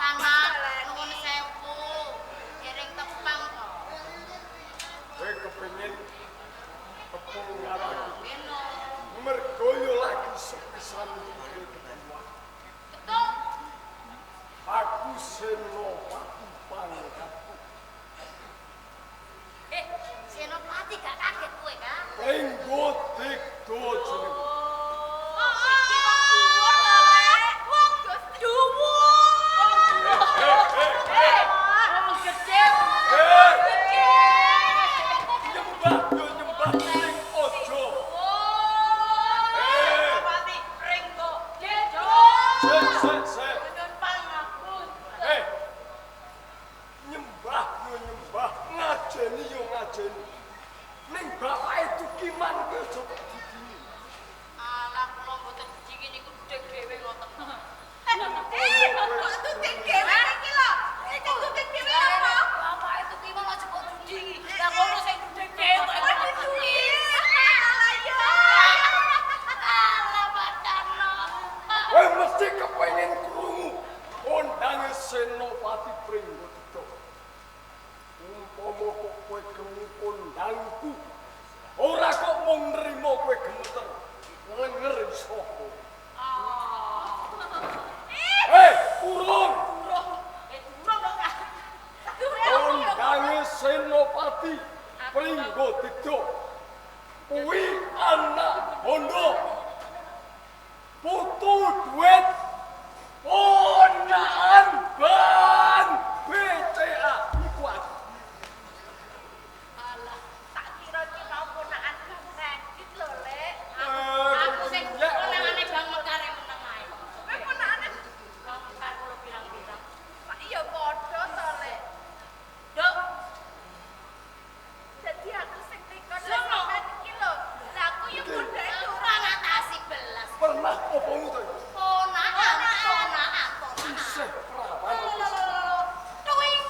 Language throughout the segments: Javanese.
Sanak nuwun sewu. Dereng tepang to. Kowe kepengin tepung karo aku. Nggih no. Mergo yo lagi sepisan duwe ketua. Betul. Aku Senopati pangkatku. Eh, Senopati gak kaget kowe, Kak? Pringgo Digdo jeneng. Oh, iki wong dhuwur to, Lek. Wong dhuwur. Eh, Wong gedhe. eh, Gedhe. Nyembah yo nyembah ning aja. Eh. Senopati Pringgo Digdo. Sik sik sik. Nyun pangapunten. Eh. Nyembah yo nyembah, ngajeni yo ngajeni. Ning bapake Tukiman kuwi aja kok didini. Alah kula mboten didingi niku dudek dhewe ngoten. Eh, kok tutik dhewe iki lho. Iki tutik dhewe apa? Bapake Tukiman aja kok dudingi. Lah ngono sing dudek dhewe kok Kok didudingi? Alah ya. Alah Pak Darno. Kowe mesti kepengin krungu kondange Senopati Pringgodha. Umpama kok kowe krungu kondangku, ora kok mung nrimo kowe gemeter, lenger iso. Eh, urung. Eh durung kok Kak. Kondange Senopati Pringgodha kuwi anak bondo. Putu duit ponakan ban BCA iku aku. Alah Tak kira iki mau ponakan kredit lho, Lek. aku sing konangane Bang Mekar yang meneng ae. Kowe ponakane Bang Mekar kula pirang-pirang. Pak iya padha to, Lek. Nduk, Dadi aku sing tekon Sono. sampean iki lho. Lah aku yo pondake ora ngatasi belas. Pernah opomu to iku? Ponakan, ponakan, ponakan. Isih perawan. Tuing.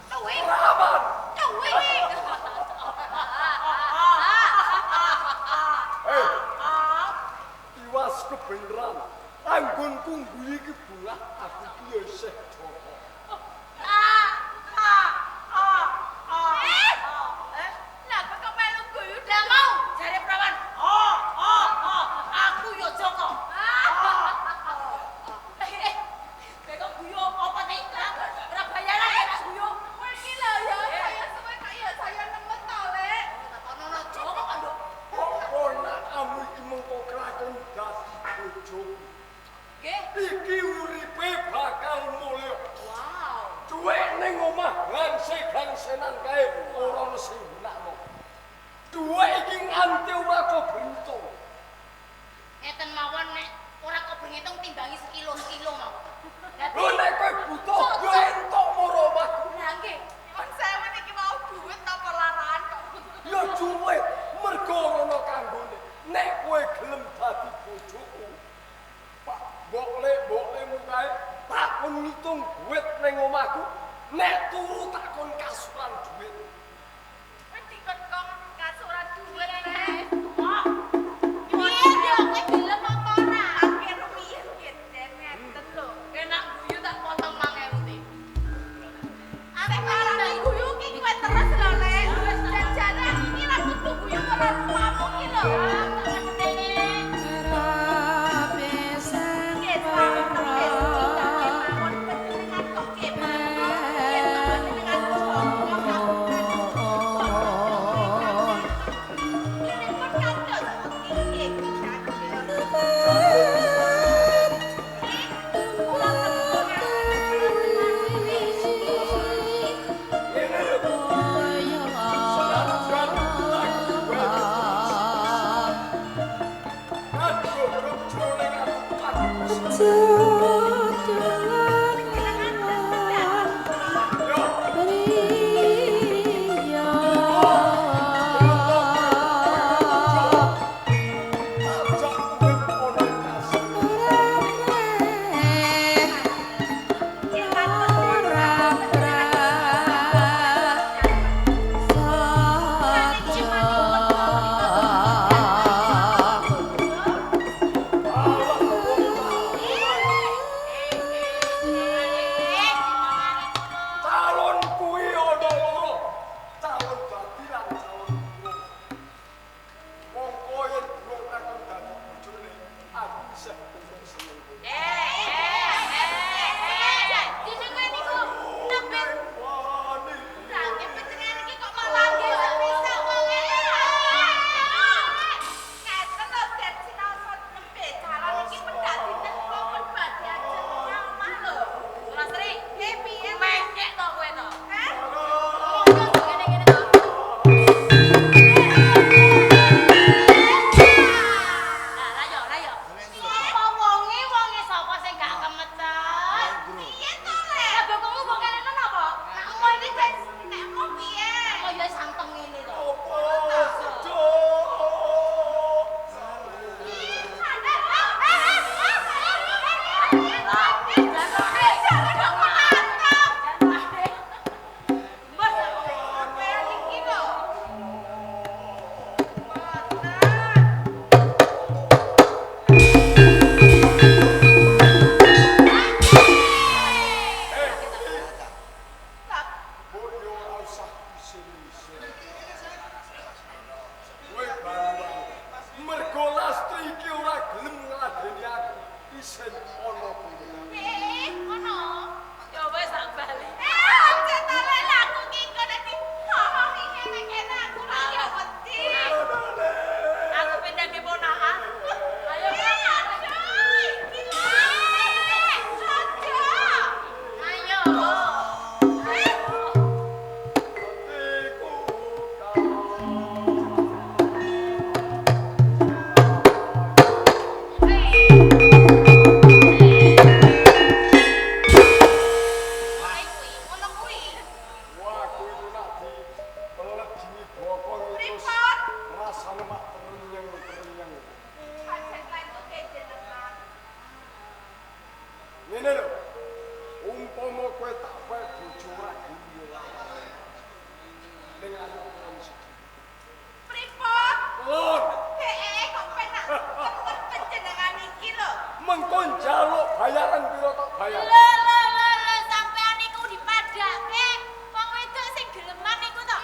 Tuing. Perawan. Tuing. Eh. Iwas kebeneran. Anggonku ngguyu iki bungah aku iki ya isih Joko. Ah, ah, ah, ah. Eh, lah kok kok melu guyu Lah mau jare perawan. Oh, oh, oh. Aku yo Joko. Eh, eh. Kok guyu apa nek ora bayaran nek guyu. Kowe iki lho ya, saya suwe kok ya saya nemen to, Lek. Takono Joko kok, Nduk. Kok ponakanmu iki mengko kelakon dadi bojoku. Nggih. Iki uripe bakal mulya. Wow. Duwek ning omah gangse-gangsenan kae ora ono sing gunakno. Duwek iki nganti ora kok berhitung. Ngeten mawon nek ora kok berhitung timbangi sekilo-sekilo mawon. Dadi Lho nek kowe butuh yo entuk moro omahku. Lah nggih. Nyuwun sewu niki mau duit apa larahan kok. Ya duwe mergo ora ono kanggone. Nek kowe gelem dadi bojoku, Pak mbok-lek-mboklemu kae tak kon ngitung duit ning omahku, nek turu tak kon kasuran duit. Kowe dikon kok kasuran duit, Lek. Wah. Piye yo kowe gelem apa ora? Akhir rumiyin nggih, ngeten lho. Kena guyu tak potong 5000 ti. Aku arep guyu ki kowe terus lho, Lek. Jajane iki ra kudu guyu ora rupamu ki lho. Nggih, sampun tepis iki mawon panjenengan kok nggih mawon. Yen to panjenengan Joko kabupaten. Pun kados pundi nggih saged. Kula Ngene lho. Senajan lagi wae. Aduh, jroning aku aku. Yo, ajak urip ana kasih. Alah, wong Ngene lho. Umpama kowe tak kowe bojo ora guyu ora. Ning ayo kon sithik. Pripun? Lon. Heeh, kok penak temen panjenengan iki lho. Mengko njaluk bayaran pira tak bayar. Lho lho lho lho sampean niku dipadhake wong wedok sing geleman niku to.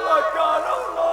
Lah karo lho.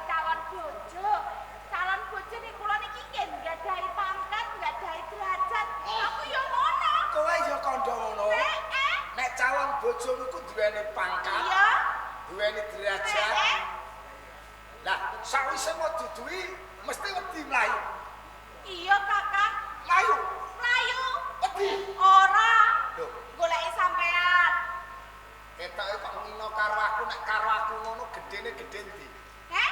Calon bojo. Calon bojo niku kula niki nggih nggadahi pangkat, nggadahi Duweni derajat. Lah, sawise mau duduhi mesti wedi mlayu. Iya, Kakang. Mlayu. Mlayu. Wedi. Ora. Lho, goleki sampean. Ketoke kok ngino karo aku, nek karo aku ngono gedene gedhe ndi? Heh?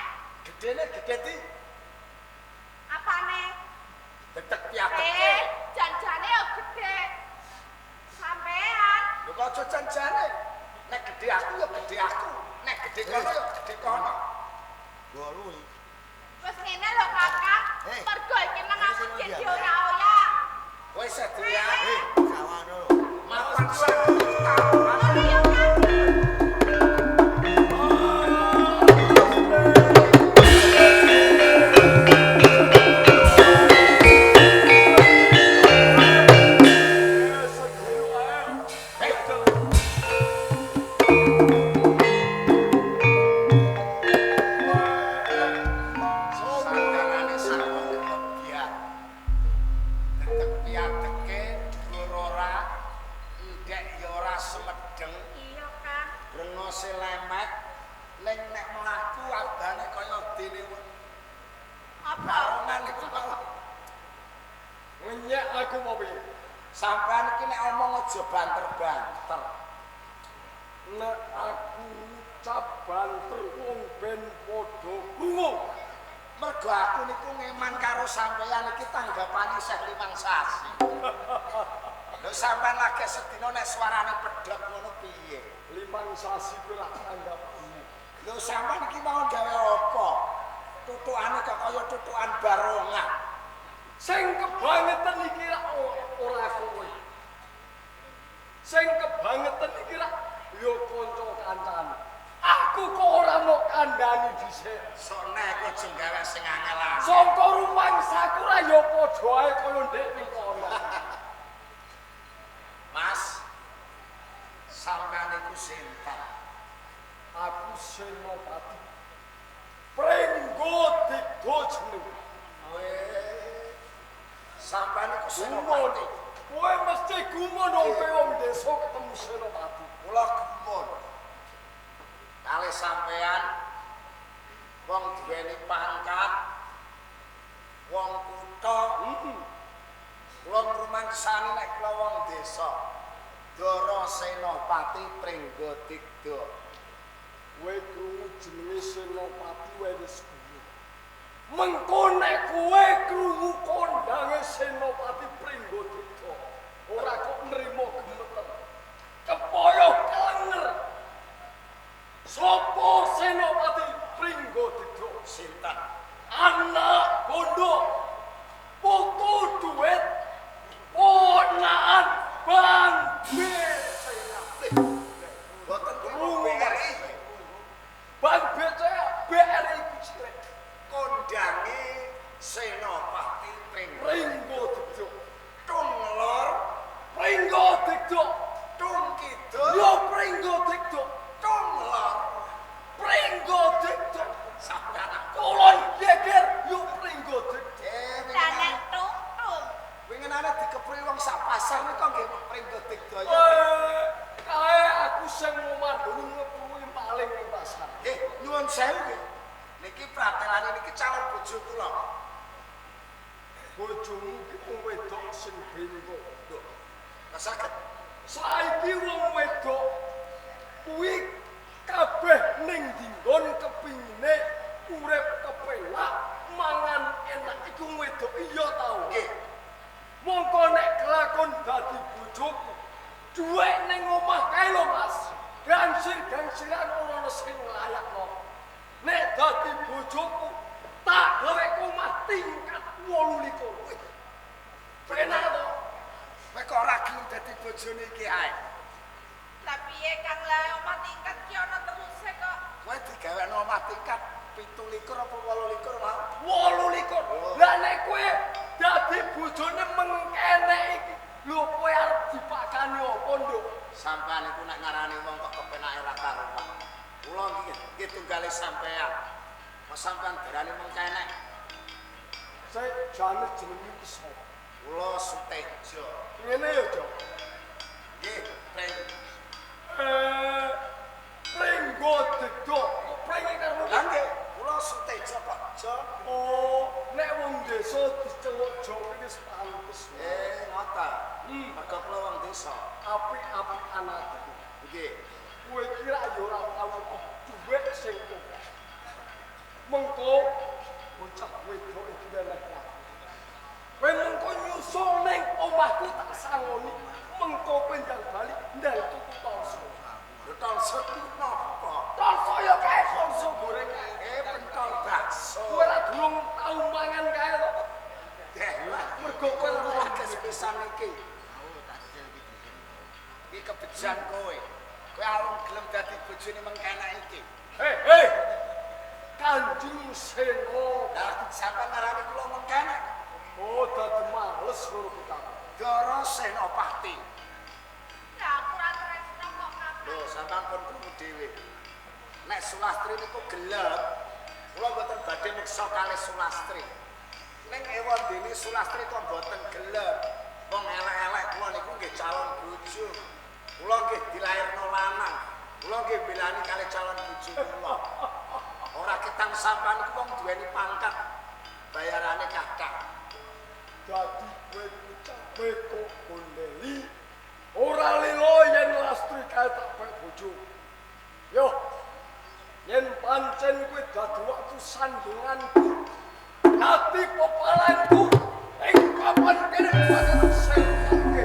Gedene gedhe ndi? Apane? Detek piateke. Janjane ya gedhe. Sampean. Lho kok aja janjane. Nek gedhe aku ya gedhe aku, nek gedhe kono ya gedhe kono. Golu iki. Wis ngene lho, Kakang. Mergo iki nang aku jadi ora oyak. Kowe sedia. Sawane lho. Mapan sak. Ngono ya, Kang. Sandarane sarwa kebya. Detek piateke dhuwur ora, ndek ya ora semedeng. Iya, Kang. Brengose lemek, ning nek mlaku abane kaya dene Apa? barongan iku mau. Ngenyek aku mau piye? Sampean iki nek omong aja banter-banter. Nek aku ngucap banter wong ben padha krungu. Mergo aku niku ngeman karo sampean iki tanggapane isih 5 sasi. Lho sampean lagi sedina nek suarane pedhot ngono piye? 5 sasi kuwi lak tanggapanmu. Lho sampean iki mau gawe apa? Tutukane kok kaya tutukan barongan. Sing kebangetan iki lak ora kowe. Sing kebangetan iki lak ya kanca kancane. Aku kok ora mau kandhani dhisik. Sone aku aja gawe sing angel-angel. Sangka rumangsaku ra ya padha ae kaya ndek ning kono. Mas, sampean iku sinten? Aku Senopati. Pringgo Digdo jeneng. Weh. Sampean iku Gumun. Senopati. Kowe mesti gumun wong kowe wong desa ketemu Senopati. Kula gumun. Kalih sampean wong duweni pangkat, wong kutha, kula ngrumangsani nek kula wong desa. Ndara Senopati Pringgodigdo. Kowe krungu jenenge Senopati wae wis gumun. Mengko nek kowe krungu kondange Senopati Pringgodigdo, ora kok nrimo gemeter. Kepoyoh kelenger. Sopo Senopati Pringgodigdo? Sinten? Anak bondo, putu duit, ponakan Bang BCA. Boten Krungu, BRI. Bang BCA, BRI ku cilik. Kondange Senopati Pringgodigdo. Pringgodigdo, Tung lor, Pringgodigdo, tung kidul, yo Pringgodigdo, tung lor. Pringgodigdo. Sampean Kulon geger yo Pringgodigdo. Lah nek tung-tung. Winginane dikepruki wong sak pasar nika nggih Pringgodigdo ya. Eh, kae aku sing ngomandoni ngepruki maling ning pasar. Nggih, nyuwun sewu nggih. Niki pratelane niki calon bojo kula. Bojomu ki wong wedok sing bento. Lho, kok saged? Saiki wong wedok kuwi kabeh ning dinggon kepingine urip kepenak, mangan enak iku wong wedok iya ta ora? Nggih. Mongko nek kelakon dadi bojoku, duwek ning omah kae lho Mas. Gangsir-gangsiran ora ono sing nglayakno. Nek dadi bojoku, tak gawe omah tingkat 28. Penak to? Kowe kok ora gelem dadi bojone iki ae. Lah piye Kang, lah omah tingkat ki ana teruse kok. Kowe digawekno omah tingkat 27 apa 28 mau? 28. Lah nek kowe dadi bojone mengkene iki, lho kowe arep dipakani apa, Nduk? Sampean iku nek ngarani wong kok kepenake ra karuan. Kula nggih nggih tunggale sampean. Kok sampean darani mengkenek? Sik jane jenenge iki sapa? Kula Sutejo. Ngene ya, Jok. Nggih, Pring. Pringgo Pringgodegdo. Kok pringe karo Lah nggih, kula Sutejo kok Jo. Oh, nek wong desa diceluk Jo wis pantes. Ngoten. Mergo kula wong desa. Apik-apikan atiku. Nggih. Kowe kira ya ora tau dhuwit sing akeh. Mengko bocah wedok iki weleh aku. Kowe mengko nyusul ning omahku tak sangoni. Mengko kowe ndang bali ndang tuku tolso. Lho tolso ku napa? Tolso ya kae tolso goreng kae. Pentol bakso. Kowe ora durung tau mangan kae to. Mergo kowe ora kesepisan iki. Iki kebejan kowe. Kowe arung gelem dadi bojone mengkena iki. Hei, hei. Kanjeng Sena. Lah sampean ngarani kula mengkena. Oh, dadi males ngono ku ta. Dara Senopati. Lah aku ora tresno kok Kakang. Lho, sampean pun krungu dhewe. Nek Sulastri niku gelem, kula mboten badhe meksa kalih Sulastri. Ning ewa dene Sulastri kok mboten gelem. Wong elek-elek kula niku nggih calon bojo. Kula nggih dilairno lanang. Kula nggih belani kalih calon bojo kula. Ora ketang sampean iku wong duweni pangkat. Bayarane kathah. Dadi kowe kowe kok gondeli. Ora lilo yen Lastri kae tak pek bojo. Yo. Yen pancen kowe dadi waktu sandunganku, dadi pepalanku ing papan kene bakal sengke.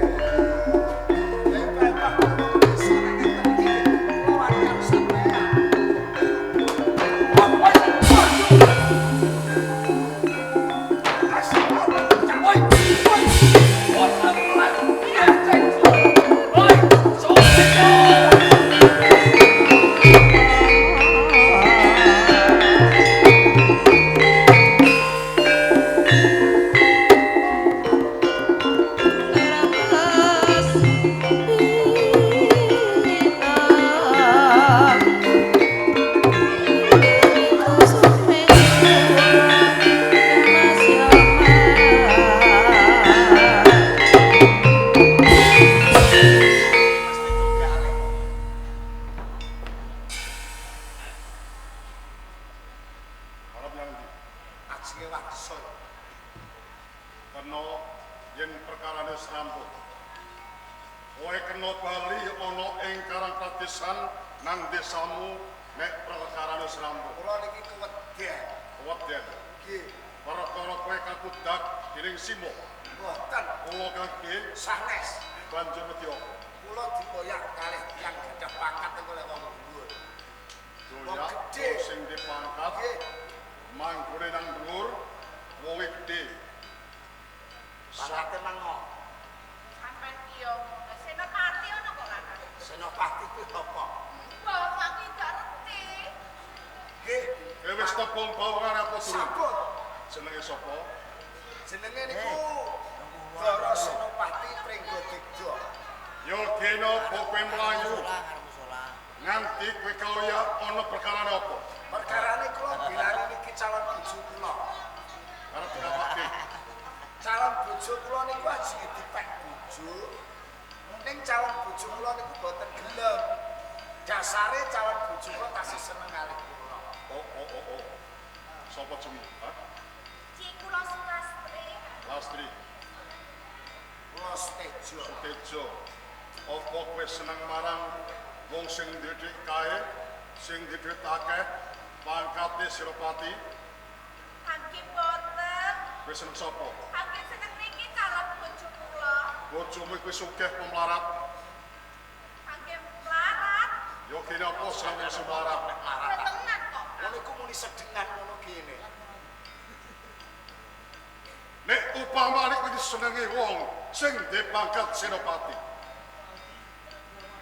Pangkat Senopati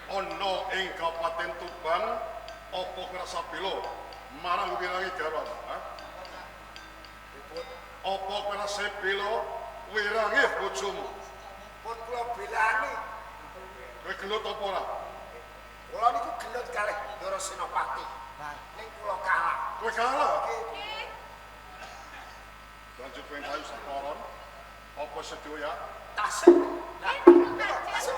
ana ing Kabupaten Tuban apa ngrasa bela marang wirangi garwan ha? Apa ngrasa bela wirangi bojomu? Pun kula belani. Kowe gelut apa ora? Kula niku gelut kalih Ndara Senopati. Ning kula kalah. Kowe kalah? Nggih. Banjur kowe kayu sakaron apa sedaya? Tasik. Tasik.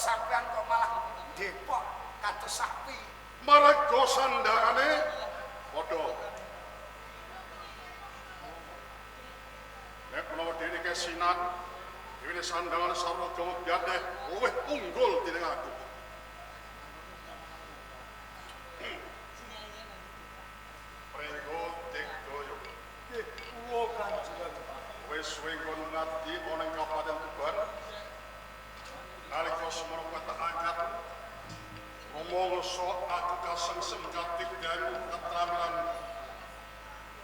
sampean kok malah depok kados sapi. Marga sandangane padha. Nek menawa dene kesinan, dhewe sandangan sarwa gawe luwih unggul dening aku. Prego Digdoyo. Nggih, kula Kanjeng Adipati. Wis suwe nggon ngabdi ana ing Kabupaten Tuban. Nalika semono kowe tak angkat rumangsa aku kasengsem kadigdayan ketrampilan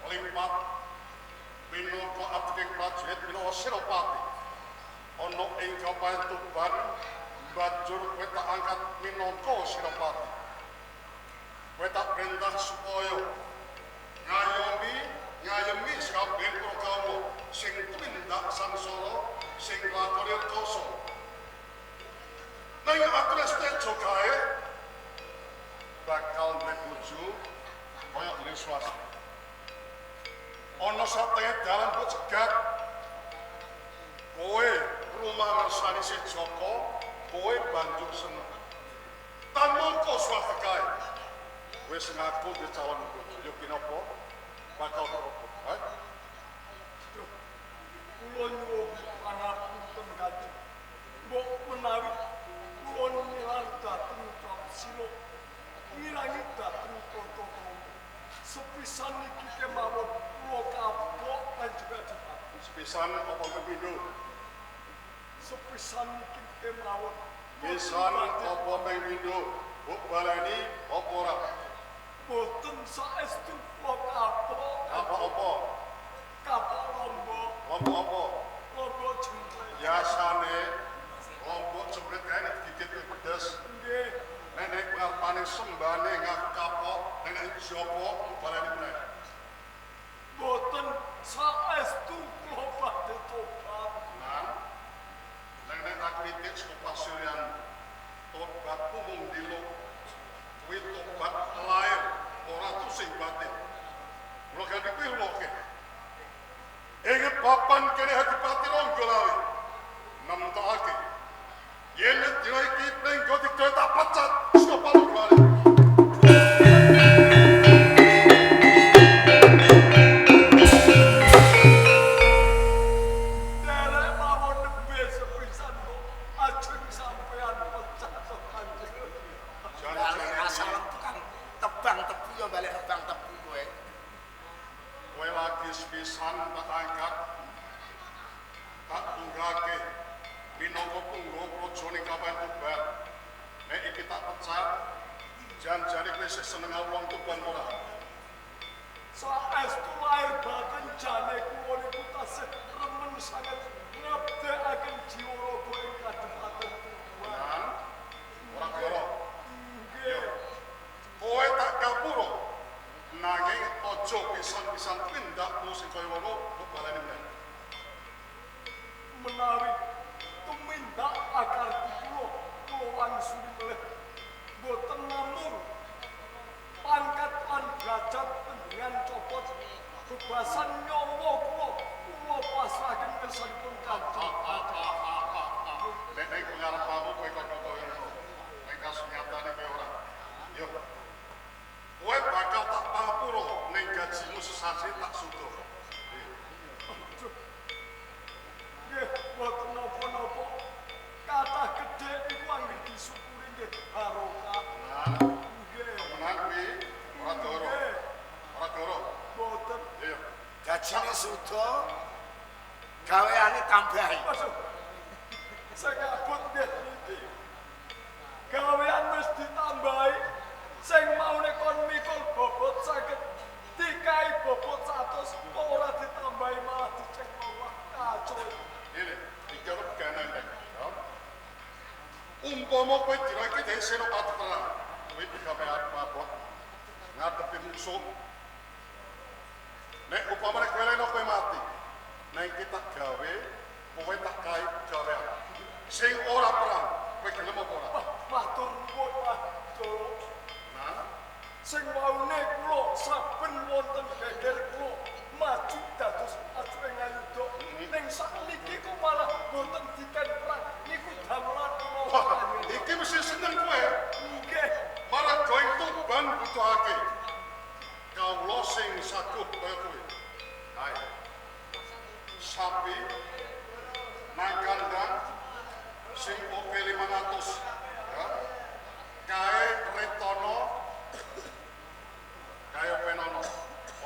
limpat minangka abdi prajurit minangka senopati ana ing Kabupaten Tuban banjur kowe tak angkat minangka senopati. Kowe tak perintah supaya ngayemi sakabeh para kawula sing tumindak sangsara sing nglakoni rekasa. Nanging aku wis tejo kae bakal duwe bojo kaya dene swasta. Ana satenge dalan kok cegat. Kowe rumangsani si Joko, kowe banjur seneng. Tanpa swasta kae wis ngaku duwe calon bojo, ya kinapa bakal kerupuk, ha? Kula nyuwun pangapunten Kanjeng. Mbok menawi kula nilar dhateng Trapsila, ngirangi dhateng tata krama. Sepisan niki kemawon kula kapok Kanjeng Adipati. Sepisan apa ping pindho? Sepisan niki kemawon. Pisan apa ping pindho? Mbok baleni apa ora? Boten saestu kula kapok. Kapok apa? Kapok lombok. Lombok apa? Lombok jempret. Biasane lombok jempret kae nek digigit kuwi pedes. Nggih. Nek nek pengarepane sembane ngaku kapok, nek nek jopo baleni meneh. Boten saestu kula badhe tobat. Nah. Nek nek tak kritik saka pasuryan tobatku mung diluk. Kuwi tobat lahir ora tusing batin. Kula ganti kuwi loke. Ing papan kene Adipati Ronggolawe nemtokake yen dina iki Prenggo Digdoyo tak pecat saka Palungguane. Derek mawon nembe sepisan kok ajeng sampean pecat to Kanjeng. Balik asal tukang tebang tebu ya balik tebang tebu kowe. Kowe lagi sepisan tak angkat tak unggahke minangka punggawa praja ning Kabupaten Tuban. Nek iki tak pecat, janjane kowe isih seneng karo wong Tuban ora? Saestu lahir batin jane kula niku tasih remen sanget ngabdekaken jiwa raga ing Kadipaten Tuban. Tenan? Ora goro. Nggih. Kowe tak kapura. Nanging aja pisan-pisan tindakmu sing kaya ngono mbok baleni meneh. Menawi tumindak akarti kula, kula wangsuli melih boten namung pangkat lan derajat panjenengan copot bebasan nyawa kula, kula pasrahaken ngersanipun Kanjeng. Nek nek pengarepmu kowe kaya kaya ngono. Nek kasunyatane kowe ora. Yo. Kowe bakal tak pangapura ning gajimu sesasi tak suda. Nggih, boten napa-napa. Kathah gedhe iku anggere disyukuri nggih barokah. Tenan, Nggih. tenan kuwi ora doro. Ora doro. Boten. Iya. Gajine suda gaweane tambahi. Waduh. Sing abot nggih niki. Gawean wis ditambahi. Sing maune kon mikul bobot 50, dikai bobot 100 kok ora ditambahi malah dicek wah kacau. Ngene, iki ana peganan nek. Ya. Umpama kowe dina iki dadi senopati perang, kowe digawe abot ngadepi musuh. Nek upamane kowe leno kowe mati. Nek iki tak gawe, kowe tak kai gawean. Sing ora perang, kowe gelem apa ora? Wah, matur nuwun Pak Jolo. Nah, Sing maune kula saben wonten geger kula maju dados ajuring ngayuda. Ning sakniki kok malah boten diken perang niku damelan kula. Wah, iki Sapi nang kandang sing ope 500 ya. Kae retono kae penono.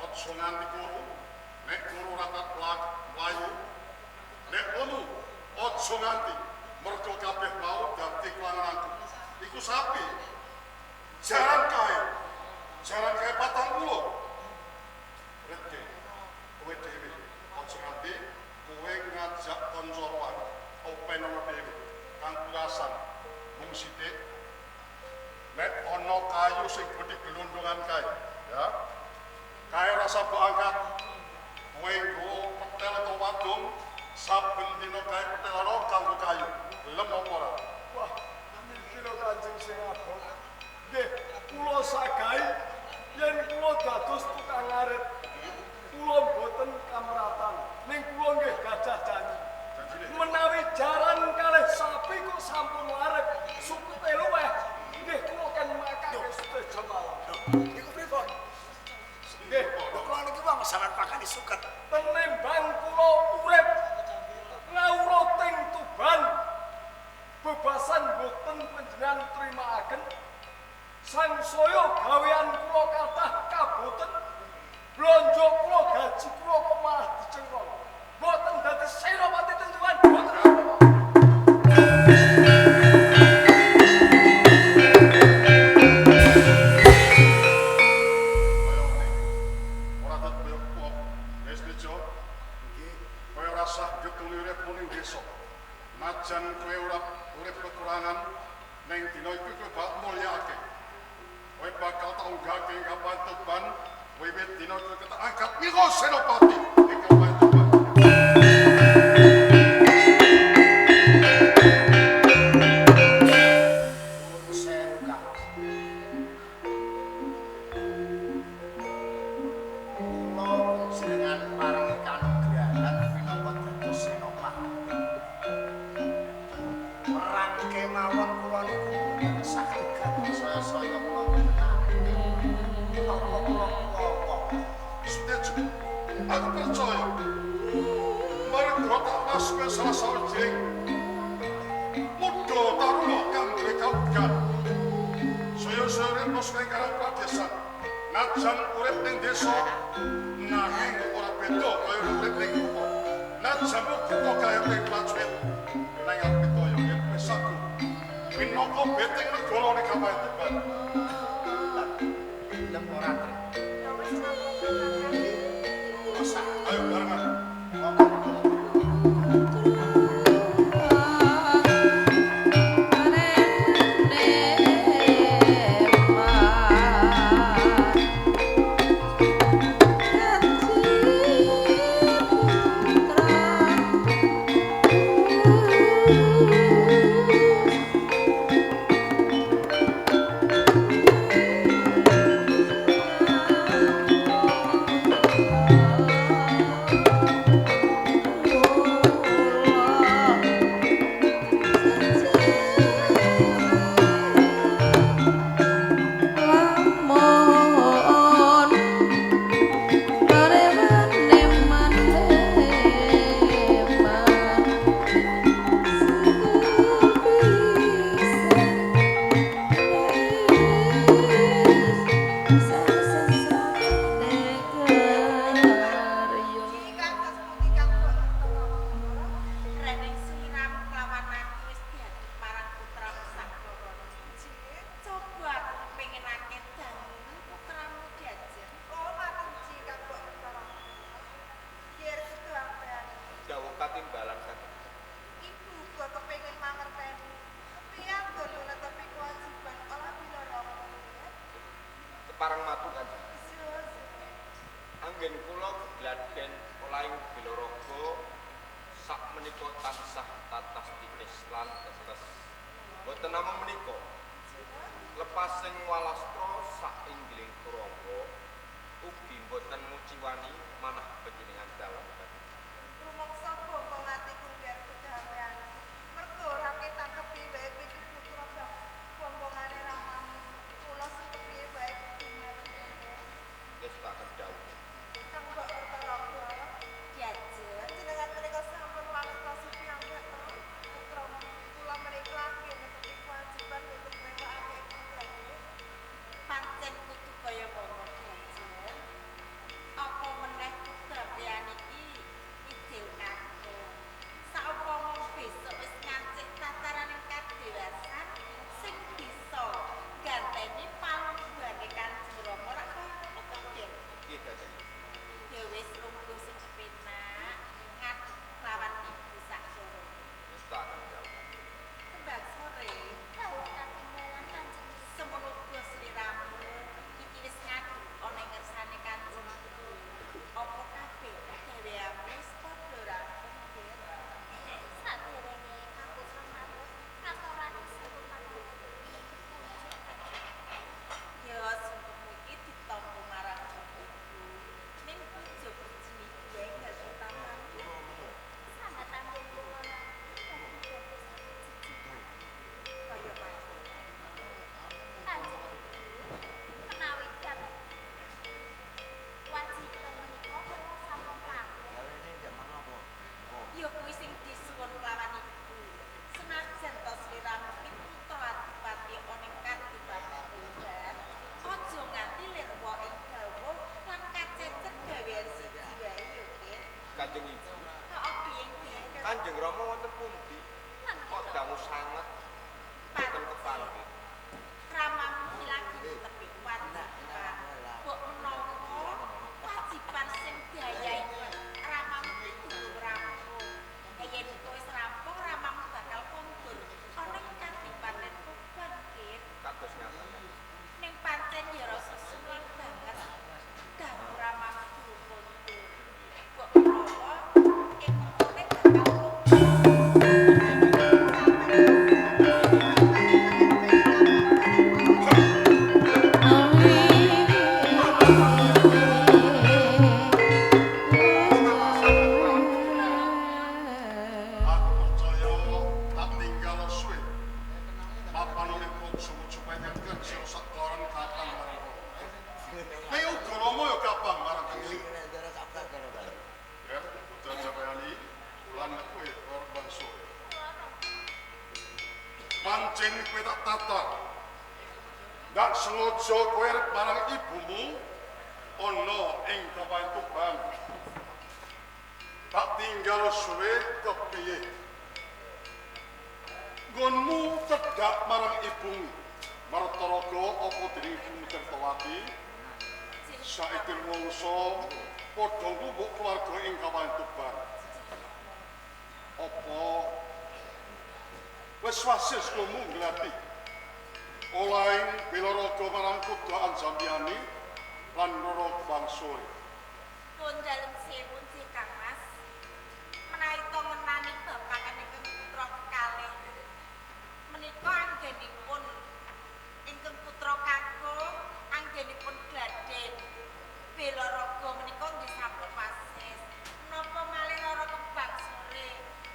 Aja nganti kuru, nek kuru ratat mlayu. Nek ngono aja nganti mergo kabeh mau dadi kelanganku. Iku sapi. Jaran kae. Jaran kae 40. Retke kowe dhewe aja nganti kowe ngajak kanca roan openono dhewe kang kurasan mung sithik. Nek ana kayu sing gedhe gelundungan kae ya. Kae rasa mbok angkat. Kowe nggo petel atau wadung saben dina kae petelana kanggo kayu. Gelem apa ora? Wah, niki lho Kanjeng sing abot. Nggih, kula sagahi yen kula dados tukang arit. Kula mboten kamratan, ning kula nggih gadah janji. Menawi jaran kalih sapi kok sampun larep, sukete luweh, nggih kula ken makake seteja mawon. Niku pripun? Nggih, lho kula niki wong sampean pakani suket. Tenimbang kula urip ngawruh teng Tuban, bebasan boten panjenengan trimaaken. Sangsaya gawean kula kathah kaboten, blonjo kula gaji kula kok malah dicengkol. Boten dadi senopati tentuan, boten apa-apa. Kaya ngene. Ora tetep kok. Wis Bejo. Nggih. Kowe ora sah ngetuli uripmu ning desa. Najan kowe ora urip kekurangan ning dina iku kowe bakal mulyakake. Kowe bakal tak unggahke ing kapan Tuban wiwit dina iku tak angkat mira senopati ing kapan Tuban. Nuwun sewu Kang. Kula panjenengan paringi kanugrahan minangka dados senopati. Perang kemawon kula niku mboten saged saya-saya kula mboten nate. Napa kula apa? Setuju. Aku percaya. Mergo tak mas kowe salah sawijining muda taruna kang duwe kawigan. Saya-saya urip mesti karo pradesan. Najan urip ning desa nanging ora beda kaya urip ning kutha. Najan kutha kaya ning prajurit nang aku percaya yen kowe sagu minangka beteng negara ning kapan Tuban. Gelem ora, Trik? Ya wis napa Nggih. Kula sak Ayo barengan. monggo. Rening siram kelawan aku wis diadep marang putramu Sakwara. Coba aku pengenake dangu putramu diajar. Oh, matur ji Kang Mbok Perkara. Biar kudu ampean. Dawuh katimbalan saking Ibu uga kepengin mangerteni. Kepiye anggonmu netepi kewajiban olah bilaraga? kepareng matu Kanjeng. Iya, Anggen kula gegladen olahing Bilaraga sak menika tansah tatas titis lan tetes. Boten namung menika, lepasing walastra sak inggiling turangga ugi boten nguciwani manah panjenengan dalem Kanjeng. Rumangsa bongkong atiku biar kudu ampean. Mergo ora ketang kepiye wae kowe iki putra bang bombongane ramamu. Kula sing kepiye wae kudu mangerteni. Nggih tak dawuh. Kang Mbok Perkara. Diajar. Jenengan Kanjeng Ibu. Kanjeng Rama wonten pundi? Kok dangu sanget boten kepanggih. Ramamu lagi tepi wajiban. Mbok menawa wajiban sing diayahi ramamu kuwi durung rampung. Yen wis rampung ramamu bakal kondur ana ing kadipaten Tuban, Gir. Kados ngaten. Ning pancen ya rasa suwun banget. Dangu ramamu durung kondur. Mbok menawa ing mengkone bakal Aku percaya tak tinggal suwe. Papan urip supaya nyenken sira sak kloron kapan marang kono. Ning uga Rama ya kapan marang kene. Ya, putra Jabayani lan kowe korban sore. Pancen kowe tak tata. Ndak sengaja kowe arep marang ibumu ana ing Kabupaten Tuban. Tak tinggal suwe kepiye. Nggonmu cedhak marang ibumu. Martaraga apa dening ibumu Tirtawati? Saiki wangsa padha ngumbuk keluarga ing Kabupaten Tuban. Apa wis wasis komu nglati olahing Belaraga marang Kuda Anjampiani lan Rara Bangsore. Pun dalem sewun sih Kang Mas. Menawi to ngenani babagan ingkang putra kekalih. Menika anggenipun ingkang putra kakung anggenipun gladen. Belaraga menika nggih sampun wasis. Napa malih Rara Kembang Sore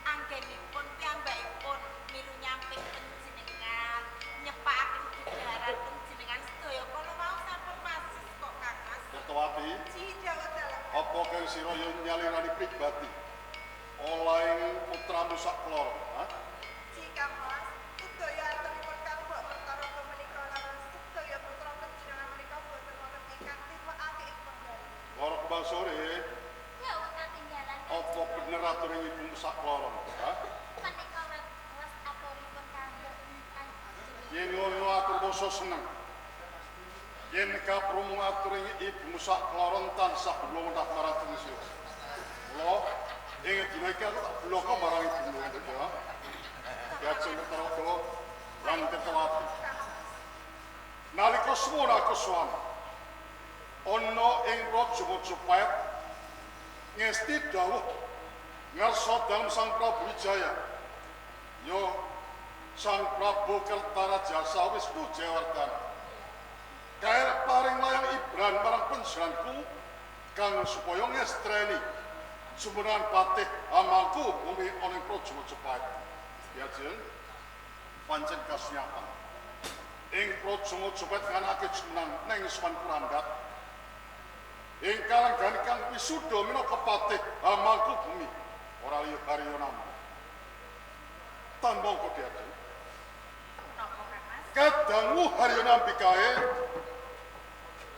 anggenipun piyambakipun milu nyamping panjenengan, nyepakaken gedaran panjenengan sedaya kala wau sampun wasis kok Kang Mas. Tirtawati, Ji Jawa dalem. apa kang sira yo nyalirani pribadi olahing putramu sak kloron, ha? Ji Kang Mas, sedaya aturipun Kang Mbok Kertaraga menika lan sedaya putra panjenengan menika boten wonten ingkang tiwakake ing penggalih. Rara Kembang Sore, Dawuh katinggalan apa bener aturing ibumu sak kloron, ha? Menika wes aturipun Kang Mbok Kanjeng. Yen ngono atur basa seneng. Yen kaprungu aturing ibumu sak kloron tansah blongontah marang sira. Mula ing dina iki aku tak bloko marang ibumu ya. Diajeng Kertaraga lan Tirtawati. Nalika suwun aku suwan ana ing Raja Majapahit ngesti dawuh ngarsa dalem Sang Prabu Wijaya. Ya Sang Prabu Kertarajasa Wisnu Jayawardana. Kae paring layang ibran marang panjenenganku kang supaya ngestreni jumenengan patih amangku bumi ana ing Praja Majapahit. Diajeng pancen kasunyapan. Ing Praja Majapahit nganake jumeneng ning Swan Kurandhat. Ing kalenggan kang wisuda minangka patih amangku bumi ora liya Haryo Nambi. Tanpa kok diajeng. Napa Kang Mas? Kadangu Haryo Nambi kae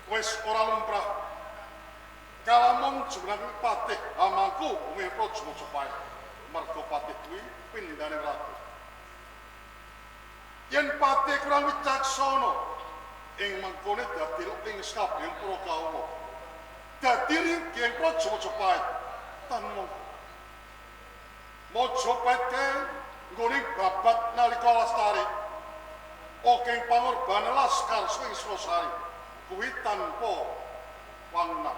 wis ora lumrah kalamun jumeneng patih amangku bumi Praja Majapahit. Merga patih kuwi pindhane ratu. Yen patih kurang wicaksana ing mengkone dadi ing sakabehing para kawula. Dadi ringking ing Praja Majapahit tan mongko. Majapahit kae nggone babat nalika lestari. Oking pangorbanan laskar swing Srosari kuwi tanpa wangunan.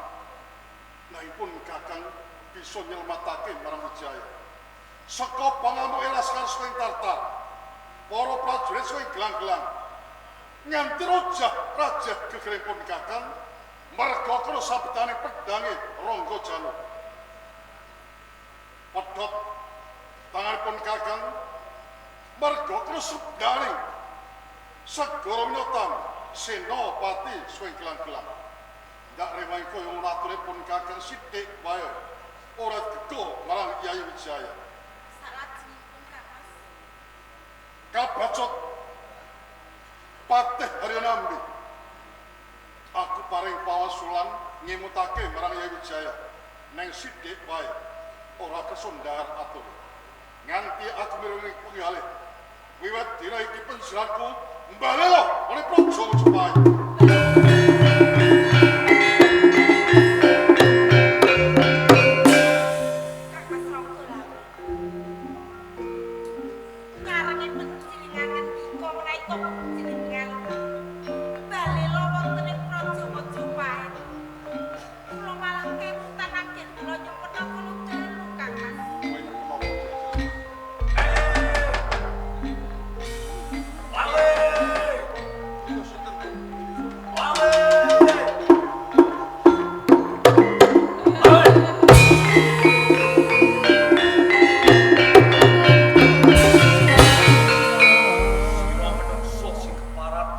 Naipun Kakang bisa nyelamatake marang Wijaya. Saka pangamuke laskar swing Tartar, para prajurit swing gelang-gelang nganti rojah rajah gegeripun Kakang merga kena sabetane pedange Rangga Januk. Pedhot tanganipun Kakang merga kena sabdane Segara Winatan Senopati swing gelang-gelang. Ndak rewangi kaya ngono aturipun Kakang sithik wae ora gego marang Kyai Wijaya. Salajengipun Kang Mas. Kabacut Patih Haryo Nambi. Aku paring pawasulan ngemutake marang Kyai Wijaya neng sithik wae. Ora kesundar atur. Nganti aku mireng pengalih. Wiwit dina iki pensilanku mbalelo oleh Praja Majapahit. Kang Mas Rangga Lawe. Nyarengi pencilingan ngendika menawi to pencilingan balela wonten ing Praja Majapahit. Kula malah kemutan anggen kula nyepena kula dalu Kang Mas. Kowe napa Jajah? Lawe! Iku sinten? Lawe! Lawe! Sira menungso sing keparat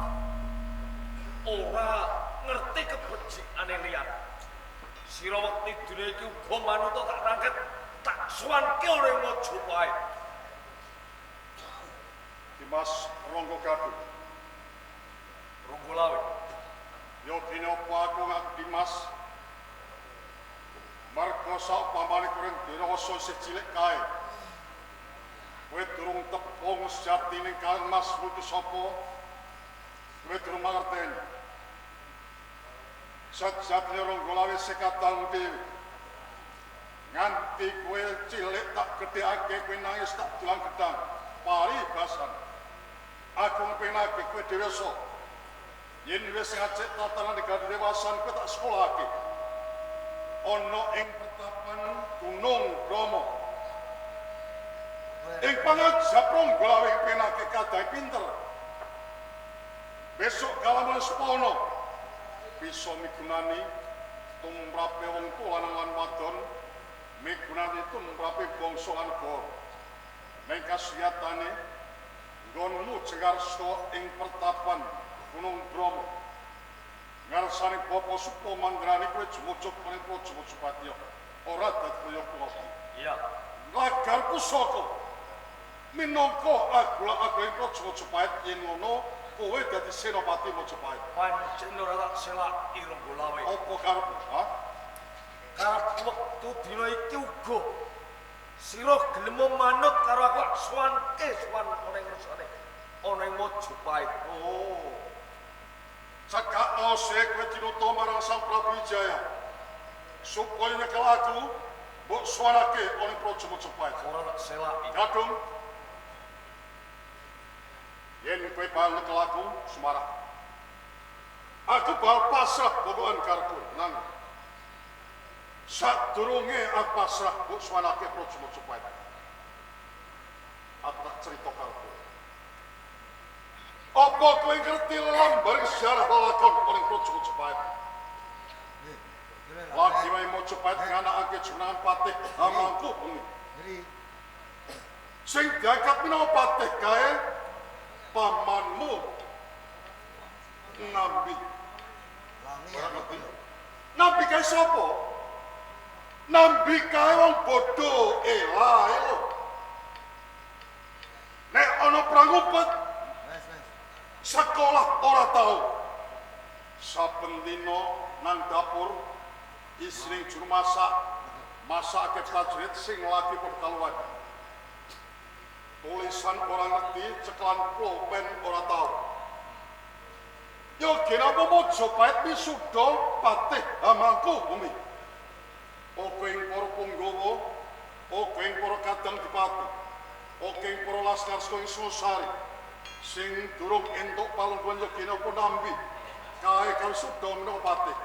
ora ngerti kebecikane liyan. Sira wekti dina iki uga manuta tak rangket tak suwanke oleh Majapahit. Dimas Rangga Gadung. Ronggo Lawe, Ya dene apa aku ngaku Dimas? Marga saupamane kurang dewasa isih cilik kae. Kowe durung tepung sejatine Kang Mas iku sapa? Kowe durung mangerteni. Sejatine Rangga Lawe sekadang dhewe. Nganti kowe cilik tak gedhekake kowe nangis tak dulang gedang. Paribasan. Aku ngpenake kowe dewasa. Yen wis ngacek tatanan negara dewasan kowe tak sekolahake. Ana ing pertapan Gunung Bromo. Ing pangajap Rangga Lawe penake kadang pinter. Besok kalamun sepono bisa migunani tumrape wong tuwa lanang lan wadon, migunani tumrape bangsa lan negara. Ning kasiyatane nggonmu jengarsa ing pertapan Gunung Bromo. Ngarsane Bapa Supa Mandrani kowe jumujuk maring Praja Majapahit. Ora dadi kaya kula. Iya. Lagar pusaka minangka agula-agula Praja Majapahit yen ngono kowe dadi senopati Majapahit. Pancen ora tak selaki Ronggo Lawe. Apa karepmu, ha? Karep wektu dina iki uga sira gelem manut karo aku tak suwanke suwan ana ing ngersane ana ing Majapahit. Oh. Cekakno sik kowe tinuta marang Sang Prabu Wijaya. Supaya nyekel aku mbok suwanake ana ing Praja Majapahit. Ora tak selaki. Gadung. Yen kowe bakal nyekel aku Sumarah. Aku bakal pasrah pokokan karo kowe nang sadurunge aku pasrah mbok suwanake Praja Majapahit. Aku tak cerita karo kowe. Apa kowe ngerti lembar sejarah lelakon ning Praja Majapahit? Lagi wae Majapahit nganakake jenengan patih Hamangku Bumi. Sing diangkat minangka patih kae pamanmu Nambi. Ora ngerti. Nambi kae sapa? Nambi kae wong bodho elae lho. Nek ana perang ngumpet sekolah ora tau. Saben dina nang dapur isring juru masak, masakake prajurit sing lagi pertaluan. Tulisan ora ngerti, cekelan pulpen ora tau. Ya kenapa Majapahit wisuda patih Hamangku Bumi. Oke ing para punggawa, oke ing para kadang dipati, oke ing para laskar saka ing Singosari sing durung entuk palungguhan yogene apa nampi kae kawisuda minangka patih.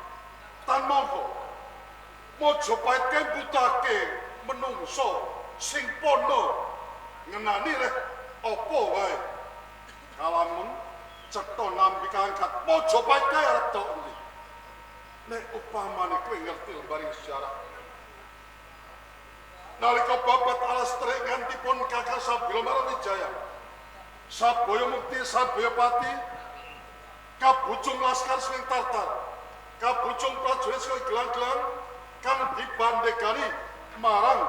Tan mangka Majapahit kembutake menungso sing pono ngenani reh apa wae. Kalamun cetha nampi kaangkat Majapahit kae arep tok endi. Nek upamane kowe ngerti lembaring sejarah. Nalika babat alas terik nganti pun Kakang Sabila Marang Wijaya. Sabaya Mukti Sabaya Pati kabucung laskar sing Tartar, kabucung prajurit sing gelang-gelang kang dibandegani marang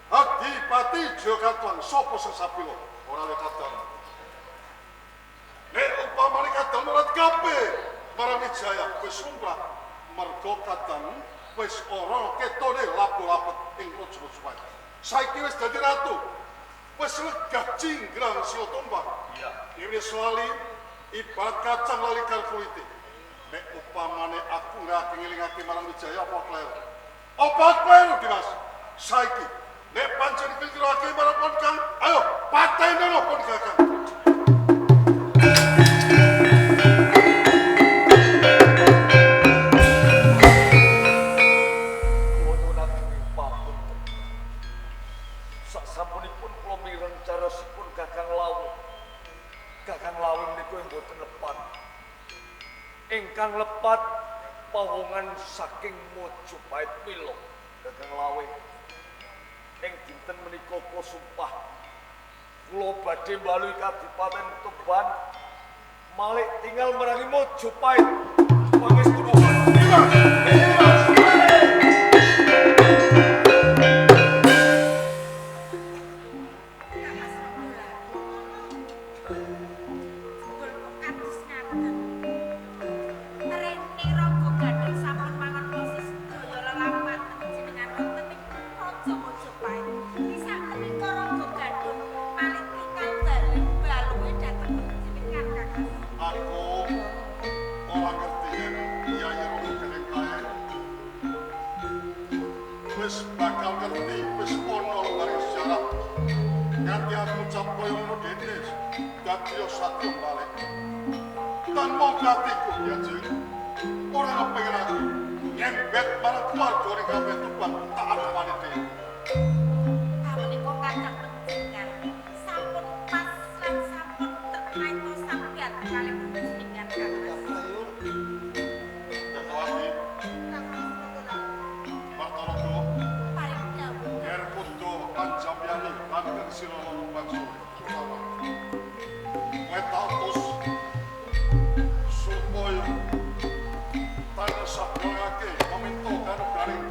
Adipati Jayakatwang. Sapa sing Sabila? Ora le kadang. Nek upamane kadang ora kabeh marang Wijaya wis lumrah merga kadang wis ora ketone lapo-lapet. ing Praja Majapahit. Saiki wis dadi ratu. Wis legah cinggrang sila tumbang. Iya. Ini lali ibarat kacang lali karo kulite. Nek upamane aku ora ngelingake marang Wijaya apa kleru? Apa kleru, Dimas? Saiki nek pancen pikirake marang pon Kang, ayo patenono pon Kakang. Kula nyuwun ageng pamunten. Sasampunipun kula mireng carosipun Kakang Lawe. Kakang Lawe menika mboten lepat. Ingkang lepat pawongan saking Mojopahit mila Kakang Lawe. Ing dinten menika kula sumpah kula badhe mbalui Kadipaten Tuban malik tinggal merangi Mojopahit. Pangestu nuwun. Dimas, Dimas. Kang Mas Rogolaku. Jebul kok kados ngaten. Rene Raga Gadhung sampun mangan proses sedaya lelampahan jenengan wonten ing Praja Majapahit. Sak menika Raga Gadhung malih tinggal bali baluwe dhateng jenengan Kang Mas. Aku ora ngerti yen Kyai Rama Gareng kae wis bakal ngerti wis ana lembar sejarah. Nganti aku ngucap kaya ngono dene dadi satya balik. Tanpa atiku ya Jeng. Ora kepengin aku nyembet marang keluarga ning kabeh Tuban tak arepane dhewe. Kamenika kadang panjenengan sampun pas lan sampun terkaito sampeyan kalih panjenengan Kang Mas. Ketuati Kang Mas Rogolaku. Martologo Paring dawuh Ger Kundo lan Jamyani lan Kang Sira Bangsa Utara. Kowe tak utus supaya tansah ngake meminta kanugraning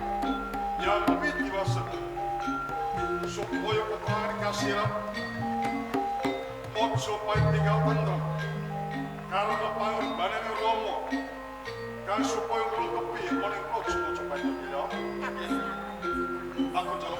Yang Widiwasa supaya keterangan kasirat Mojopahit tinggal tentrem karena pangorbanane Rama kang supaya nglungkepi ana ing Praja Majapahit ya. Kang Mas. Aku njaluk